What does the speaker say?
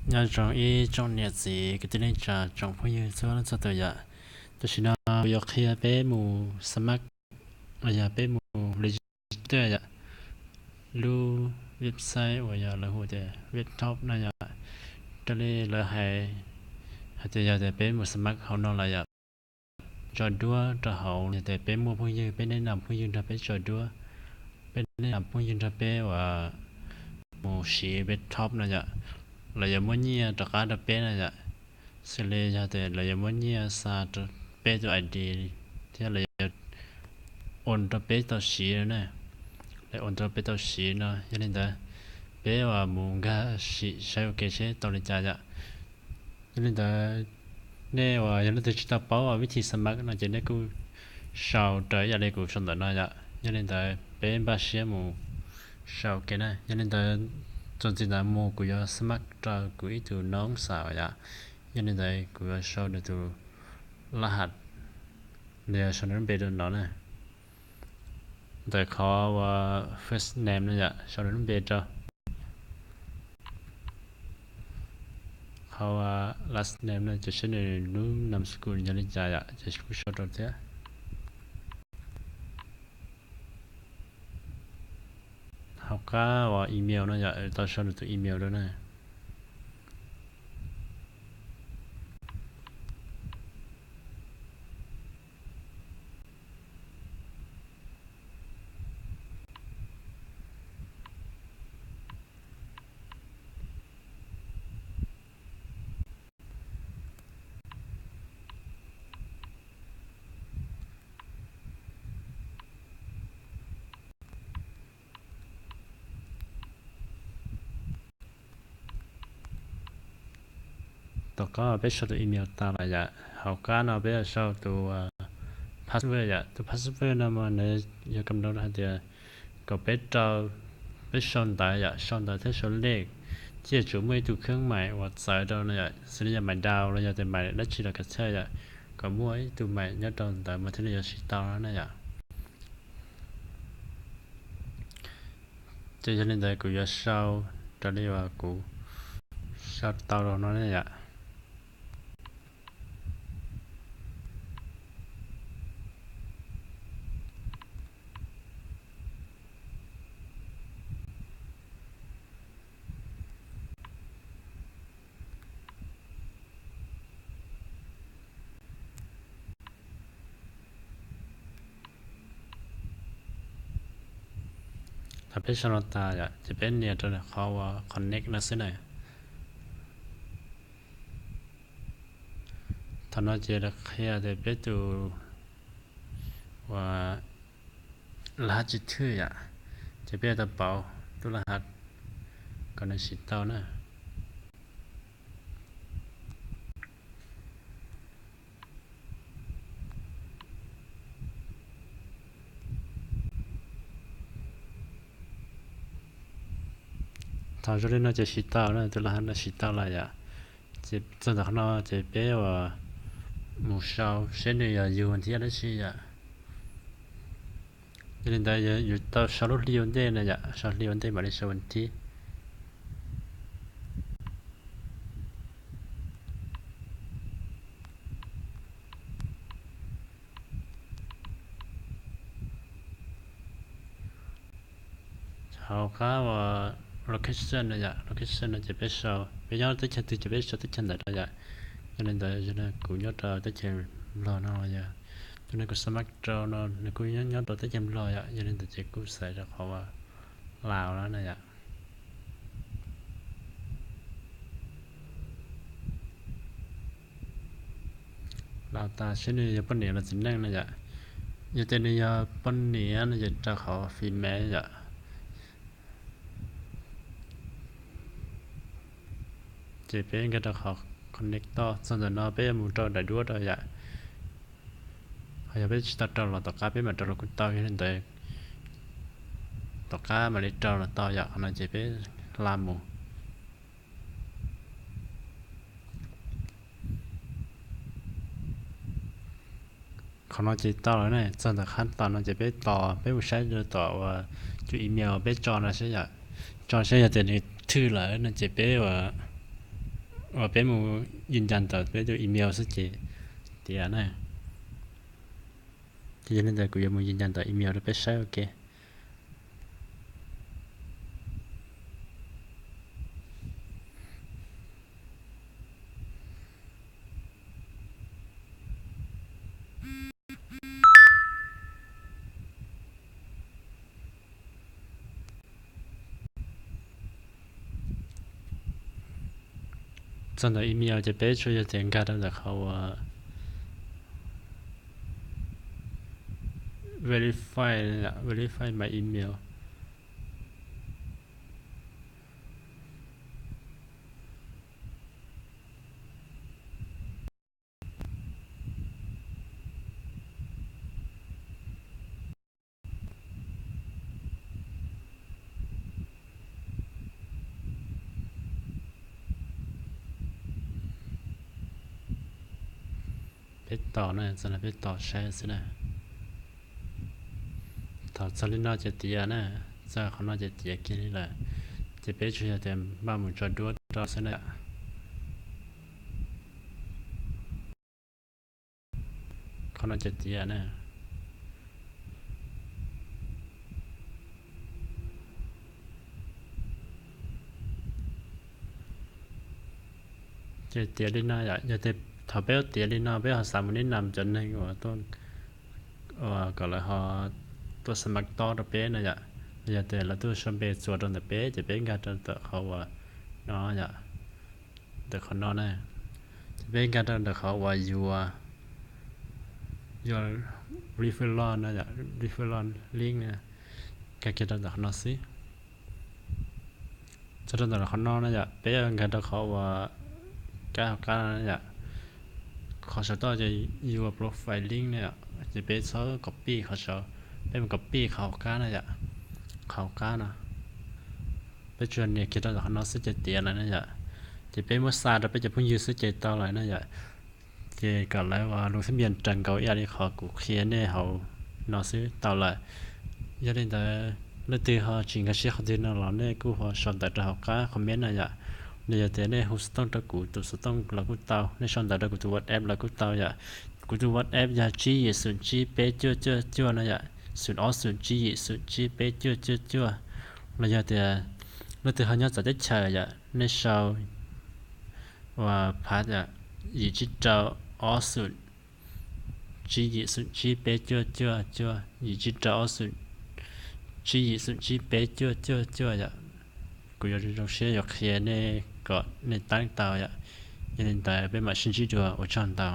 Nyob zoo ib tsoom niam txiv kwv tij neej tsa tsoom phooj ywg txhua leej txhua tus yom. Tam sim no kuv yuav qhia peb mus xab mab, yog peb mus register yom, lub website uas yog lawv hu tias webtop no yom. Raws li lawv hais, hais tias yog tias peb mus xab mab hauv no lawm yom, tso duab rau hauv, yog tias peb muaj phooj ywg, peb neb nam phooj ywg nrog peb tso duab, peb neb nam phooj ywg nrog peb uas mus siv webtop no yom, lawv yuav muab nyiaj rov qab rau peb no yom. Xws li yog tias lawv yuav muab nyiaj xa rau peb tus ID thiab lawv yuav ua rau peb tau siv no na, lawv ua rau peb tau siv no. Yog li ntawd peb uas mus nkag sim saib ua ke seb tau li cas yom. Yog li ntawd nej uas yog leej twg tsis tau paub vib thi xab mab no ces nej kuj sau raws ib yam li kuv sau ntawm no yom. Yog li ntawd peb npaj siab mus sau ua ke na. Yog li ntawd txuas ntxiv ntawd mus kuv yuav xab mab rau kuv ib tug noob xav yom. Yog li ntawd kuv yuav sau nws tus laj has, nws yuav sau nws lub npe rau no na. Ntawm qhov uas first name no yom, sau nws lub npe rau. Qhov uas last name no ces seb nws lub nam skuj yog li cas yom, ces kuj sau rau thiab. Hauv qab uas email no yom, tau sau nws tus email rau na. Tom qab peb sau tus email tas lawm yom, hauv qab no peb yuav sau tus password yom. Tus password no mas nws yog kam no hais tias kom peb rau, peb sau ntawv yom, sau ntawv thiab sau lej, thiaj yuav tsum muaj ib tug khab maim uas txawv rau no yom, xws li yog maim dau los yog tias maim dab tsi los kav liam yom, kom muaj ib tug maim nyob rau ntawd mas thiaj li yuav siv tau na yom. Ces yog li ntawd kuv yuav sau raws li uas kuv sau tau rau no ne yom. Thaum peb sau no tas yom, ces peb nias rau qhov uas connect no xwb na. Thaum no ces qhia tias peb tus uas laj has tsis thwj yom, ces peb yuav tau pauv tus laj has kom nws siv tau na. Thaum zoo li no ces siv tau na, tus laj has no siv tau lawm yom. Ces txog ntawm qhov no ces peb uas mus sau seb nws yog yug vas thiv dab tsi yom. Yog li ntawd yuav tau sau lub hli ua ntej na yom, sau hli ua ntej mam li sau vas thiv. Hauv qab uas location no yom, location no ces peb sau peb nyob teb chaws twg ces peb sau teb chaws ntawd rau yom. Yog li ntawd kuv nyob rau teb chaws Nplog no yom, tus neeg kuv xa mab rau no nws kuj nyob rau teb chaws Nplog yom, yog li ntawd ces kuj xaiv rau qhov uas Laus no na yom. Laus tas seb nws yog poj niam los txiv neej no yom. Yog tias nws yog poj niam no ces rau qhov female yom. Ces peb nkag rau qhov connect, txog ntawm no peb yuav mus rau daim duab rau yom. Ho yog peb tsis tau rau los tom qab peb mam rau los kuj tau, yog li ntawd tom qab mam li rau los tau yom. Qhov no ces peb hla mus. Qhov no ces tau lawm ne, txog ntawm qhab tom no ces peb tos, peb mus saib rau tom uas tus email peb tso no seb yom, tso seb yog tias nws thwj lawm no ces peb uas uas peb mus yws ncas ntawm peb tus email xwb ces tiav na. Ces yog li ntawd kuv yuav mus yws ncas ntawm email rau peb saib ua ke. Txog ntawm email ces peb tsuas yog tias nkag rau ntawm qhov uas verify, verify my email. Peb tos na, txog no peb tos saib xwb na. Thaum txog li no ces tiav na, txog qhov no ces tiav kiag li lawm. Ces peb tsuas yog tias npaj mus tso duab rau xwb na. Qhov no ces tiav na. Ces tiav li no yom, yog tias thaum peb tiav li no peb ho xav mus neb nam cov neeg uas tuaj, uas kom lawv ho tuaj xa mav tob rau peb na yom, los yog tias lawv tuaj sau npe txuas rau ntawm peb ces peb nkag rau ntawm qhov uas no yom, ntawm qhov no na. Ces peb nkag rau ntawm qhov uas your, your referral no yom, referral link na, nkag kiag rau ntawm qhov no xwb. Txog rau ntawm qhov no na yom, peb nkag rau qhov uas kab hauv qab no yom, qhov saum toj ces your profile link na yom, ces peb txhob copy qhov saud, peb mus copy qhov hauv qab na yom, qhov hauv qab no. Peb tsuas nias kiag rau ntawm qhov no xwb ces tiav lawm na yom. Ces peb muab xa rau peb cov phooj ywg xwb ces tau lawm na yom. Ces kom lawv ua lus xab npias raws nkaus ib yam li qhov kuv qhia nej hauv no xwb tau lawm. Yog li ntawd leej twg ho tsis nkag siab qhov twg no los nej kuj ho sau ntawv rau hauv qab comment na yom. Los yog tias nej hu xov tooj rau kuv tus xov tooj los kuj tau, nej sau ntawv rau kuv tus WhatsApp los kuj tau yom. Kuv tus WhatsApp yog tsib yim xoom tsib peb cuaj cuaj cuaj no yom, xoom ob xoom tsib yim xoom tsib peb cuaj cuaj cuaj. Los yog tias leej twg ho nyob txawv teb chaws yom, nej sau uas phav yom, yim tsib rau ob xoom tsib yim xoom tsib peb cuaj cuaj cuaj, yim tsib rau ob xoom tsib yim xoom tsib peb cuaj cuaj cuaj yom. Kuv yuav zoo siab yuav qhia nej kom nej tab tau yom. Yog li ntawd peb mam sib ntsib dua, ua tsaug ntau.